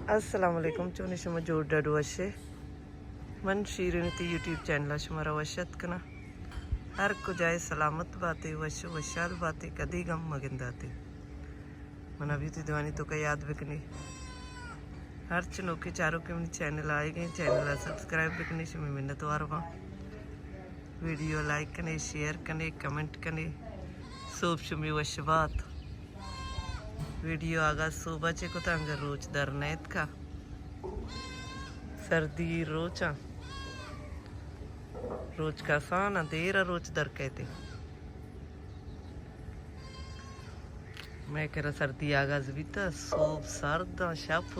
السلام علیکم، چون شما؟ جوڑ ڈاڈ وش ئے؟ من شیرین تی یوٹیوب چینل ءَ شما را وش اتک کناں۔ ہر کجا ئے سلامت بات ئے، وش ءُ وشحال بات ئے، کدی گم مگندات ئے۔ من ابھی تی دوانی توکا یاد بکنی۔ ہرچ نوکیں چاروکے منی چینل ءَ آئیگ ایں، چینل ءَ سبسکرائب بکنی، شمے منتوار باں۔ ویڈیو لائک کنے، شیئر کنے، کمنٹ کنے۔ سوب شمے وش بات۔ ویڈیو آغاز سوب ءَ چہ کتاں، انگہ روچ در نہ اتکا۔ سردی روچاں۔ روچ کسان ءَ دیر ءَ روچ در کئیت۔ مئے کرا سردی آغاز بیتہ، سوب سرد ءَ، شپ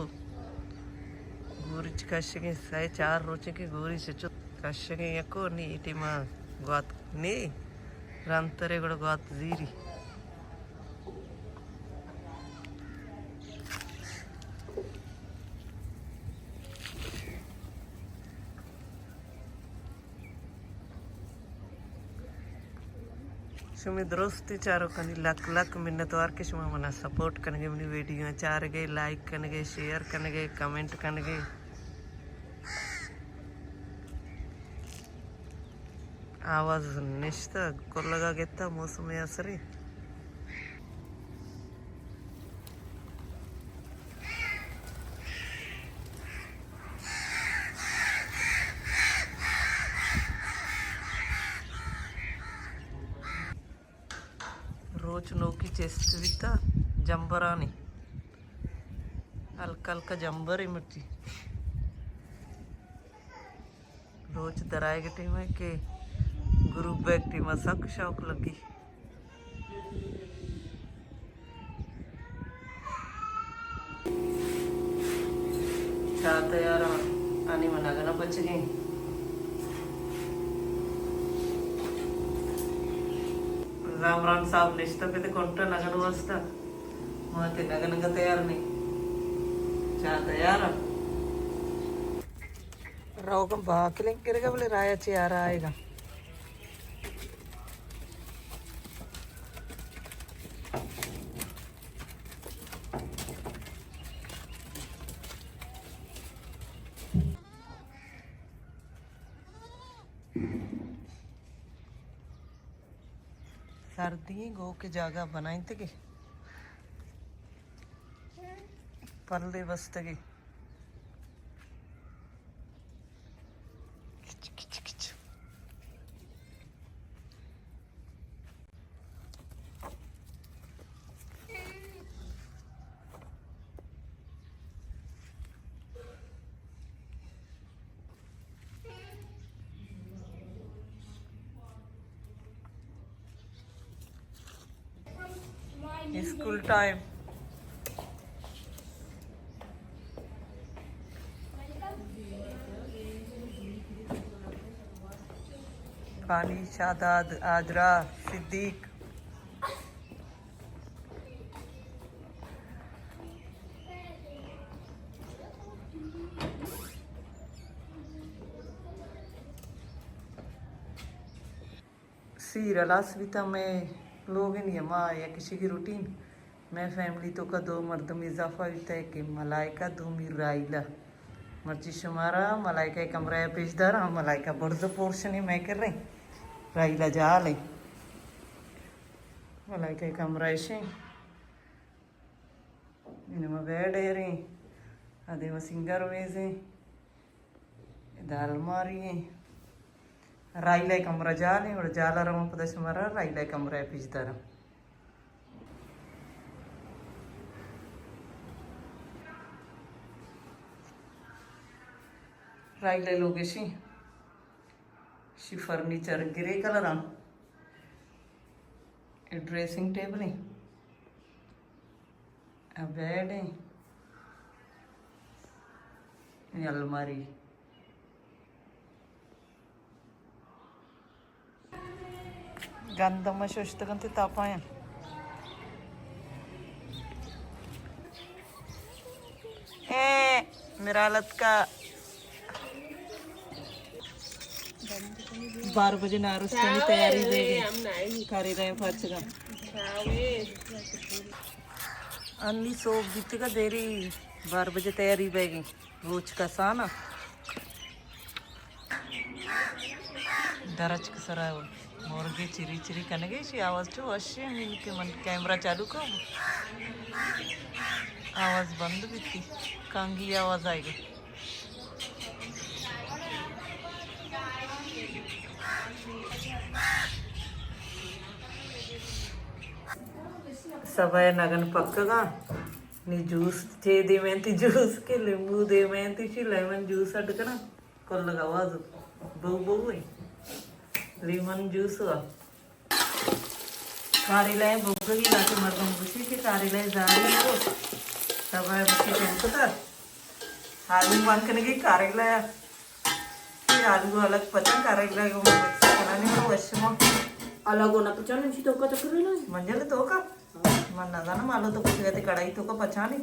گوریچ کشگیں، سئے چار روچیں کہ گوریچ چت کشگیں، یکو نی ٹیما گوات نی رنترے گڑا گوات زیری۔ شمے درستیں چاروکانی لک لک منتوار کہ شما منا سپورٹ کنگے، منی ویڈیو چارگے، لائک کنگے، شیئر کنگے، کمنٹ کنگے۔ آواز نشتہ، کلگا گتا موسم اثرے۔ روچ نوکی چست بیتا، جمبرانی ہلکا ہلکا جمبرے مرچی۔ روچ درائیگ ٹیم ءَ کہ گروپ بیگ ٹیم ءَ سک شوق لگی۔ چاہ تیار آں، آنی من نگن ءَ پچگیں۔ زامران صاحب نشتہ پہ تے کنٹا نگن واسطہ۔ ما تے نگن ءَ تیار نہیں۔ چاہ تیار آں۔ روگم باکلیں کرگا بلے رایا چے آرا آئے گا۔ سردی گو کہ جاگہ بنائینتگے، پلے بستگے۔ کچ، کچ، کچ۔ School time. پانی، شاداد، آجرا، صدیق۔ سیر ہلاس بیتا، مئے لوگ نی ما یک شگی روٹین، مئے فیملی توکا دو مردم اضافہ بیتا، یکے ملائکہ، دومی راحیلہ۔ مرچی شمارا ملائکہ کمرہ پیش داراں، ملائکہ برز پورشنی مئے کریں، راحیلہ جالیں۔ ملائکہ کمرہ اشیں۔ اینما بیڈ ایریں، ادیما سنگر میزیں، ادا الماری ایں۔ راحیلہ کمرہ جالیں، گڑا جالا رواں پدا شمارا راحیلہ کمرہ پیش داراں۔ راحیلہ لوگ اشیں، شی فرنیچر گرے کلر آں، اے ڈریسنگ ٹیبل ایں۔ ا بیڈ ایں، اے الماری۔ گندم ششتگ انت تاپاں۔ اے میرالت کا بارہ بجے نارستانی تیاری دے گئے۔ کاری رہے پچ گا۔ انی سوب بیتگا دیری بارہ بجے تیاری بیگیں، روچ کسان ءَ۔ درچک سرا مرگے چری چری کنگے، شی آواز چو وشیں، من کہ من کیمرہ چالو کو، آواز بند بیتی، کانگی آواز آئیگا۔ سبا ءِ نگن پکگاں۔ نی جوس چے دیمینتی، جوس کہ لیمبو دیمینتی، چی لیمن جوس اڈ کناں۔ کلگ آواز بو بو ایں۔ لیمن جوس وا۔ کاریلہ ءِ بوگگی، لاتے مردم گوشی کہ کاریلہ ءِ زاری کو۔ سبا ءَ مچی ٹیم کتا۔ آلو مان کنگی کاریلہ ءَ۔ اے آلو الگ پچاں، کاریلہ ءَ گوں مکس کنانی، تو وش ما۔ الگ نہ پچاں، نمشی توکا چکر نہ۔ منجل توکا؟ من نہ زانم، آلو تو کچھ گتے کڑائی توکا پچانی۔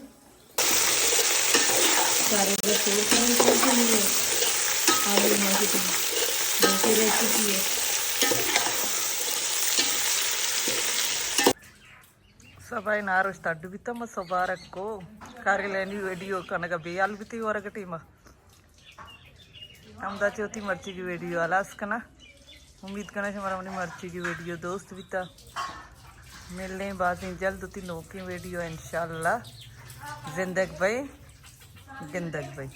کاریلہ سور کنن کر کے لیے آلو مانگے تو دوسری ریسیپی ہے۔ سبا ءِ ناروش تڈ بیتا، ما سبارک کو۔ کاریلہ ءِ نی ویڈیو کنگا بے حال بیتی ورگ ٹیما۔ ہمدا چہ وتی مرچیگی ویڈیو ہلاس کناں۔ امید کناں شمارا منی مرچیگی ویڈیو دوست بیتا۔ ملیں بازیں جلد وتی نوکیں ویڈیو انشاءاللہ۔ زندگ بئے، گندگ بئے۔